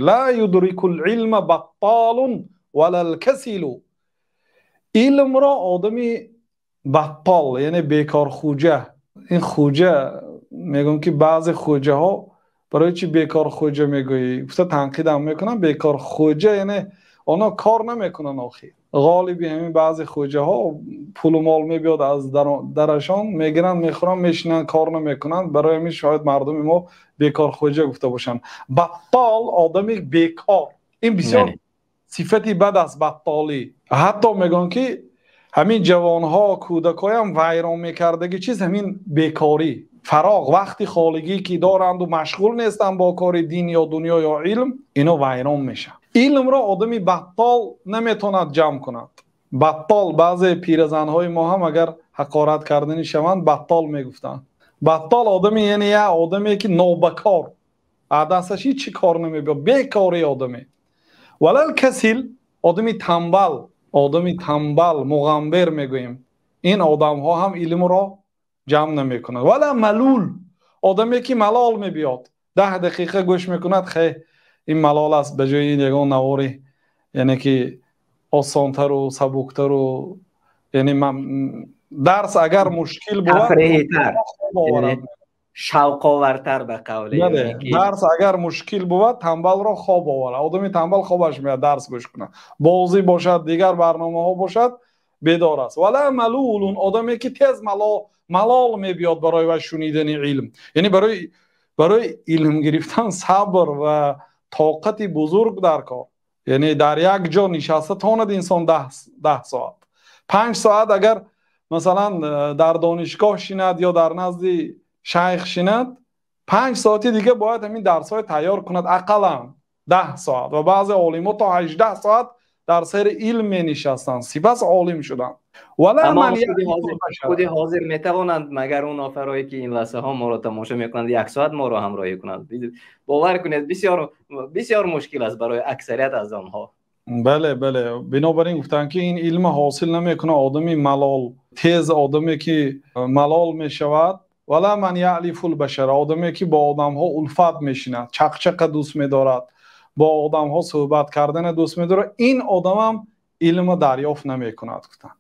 Ла юдрикул илма баттолун валал касилу. Илмро одами баттол, яъне бекор хӯҷа. Ин хӯҷа мегӯям, ки баъзе хӯҷаҳо барои чӣ бекор хӯҷа мегӯӣ? Гуфта танқид ҳам мекунанд. Бекор хӯҷа яъне онҳо кор намекунанд охир. Ғолиби ҳамин баъзе хӯҷаҳо пулу мол мебиёд аз дарашон, мегиранд, мехӯранд, мешинанд, кор намекунанд. Барои ҳамин шояд мардуми мо бекор хӯҷа гуфта бошанд. Баттол одами бекор. Ин бисёр сифати бад аст, баттолӣ. Ҳатто мегӯянд, ки ҳамин ҷавонҳо, кӯдакҳоям вайрон мекардаги чиз ҳамин бекорӣ. Фароғ, вақти холигӣ ки доранду машғул нестанд бо кори дин ё дунё ё илм, ино вайрон мешавад. Илмро одами баттол наметавонад ҷамъ кунад. Баттол, баъзе пиразанҳои мо ҳам агар ҳақорат карданӣ шаванд, баттол мегуфтанд. Баттол одаме, яъне як одаме ки нобакор, аз дасташ ҳеҷ чӣ кор намебиёд, бекори одаме. Валал касил, одами тамбал, одами тамбал, муғамбер мегӯем. Ин одамҳо ҳам илмро ҷамъ намекунад. Вала малул, одаме ки малол мебиёд, 10 дақиқа гӯш мекунад, хе ин малол аст, ба ҷои ин ягон навори, яъне ки осонтару сабуктару, яъне дарс агар мушкил бувад, шавқовартар, ба қавле. Дарс агар мушкил бувад, тамбалро хоб оварад. Одами тамбал хобаш меяд дарс гӯш кунад. Бозӣ бошад, дигар барномаҳо бошад, бедор аст. Вала малулун, одаме ки тез малол мебиёд барои вай шунидани илм. Яъне барои илм гирифтан сабр ва тоқати бузург дар кор. Яъне дар як ҷо нишаста тонад инсон 10 соат. 5 соат агар масалан дар донишгоҳ шинад ё дар назди шайх шинад, 5 соати дига бояд ҳамин дарсҳои тайёр кунад, ақаллан 10 соат. Ва баъзе олимҳо то 18 соат дар сари илм менишастанд, сипас олим шуданд. Худи ҳозир метавонанд, магар он нафарое ки ин лаҳзаҳо моро тамошо мекунанд, 1 соат моро ҳамроҳӣ кунанд? Бовар кунед, бисёр бисёр мушкил аст барои аксарият аз онҳо. Бале, бале. Бинобар ин гуфтанд, ки ин илм ҳосил намекунад одами малол, тез одаме ки малол мешавад. Вала ман яълифул башар, одаме ки бо одамҳо улфат мешинад, чақчақа дӯст медорад, бо одамҳо суҳбат кардана дӯст медорад, ин одамам илм дарёфт намекунад, гуфтанд.